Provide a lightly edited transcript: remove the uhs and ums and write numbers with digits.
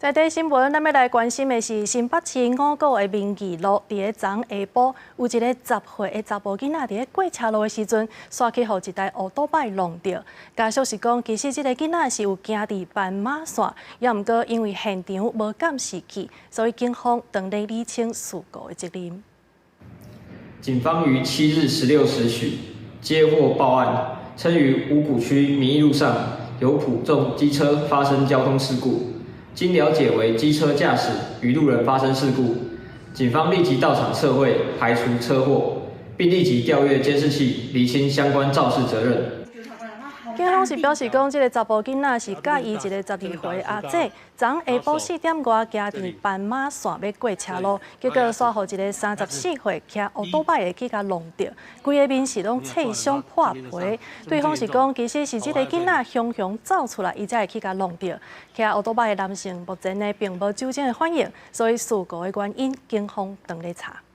在地新聞，咱欲來關心的是新北市五股的民義路，佇咧昨下晡有一个10歲的查埔囡仔佇咧過車路的時陣，煞去予一台烏多擺挵著。家屬是講，其實這个囡仔是有行佇斑馬線，也毋過因為現場無監視器，所以警方正咧理清事故的責任。警方於7日16時許接獲報案，稱於五股區民義路上有普眾機車發生交通事故。經了解為機車駕駛與路人發生事故，警方立即到場測繪，排除車禍，並立即調閱監視器，釐清相關肇事責任。警方是表示講，這个查埔囡仔是佮伊一個12歲的阿姐，昨下晡4點外行佇斑馬線欲過車路，結果煞予一个34歲騎烏多擺的去共挵著，規个面是攏擦傷破皮。對方是講，其實是這个囡仔雄雄走出來，伊才會去共挵著。騎烏多擺的男性目前呢並無酒精的反應，所以事故的原因，警方正咧查。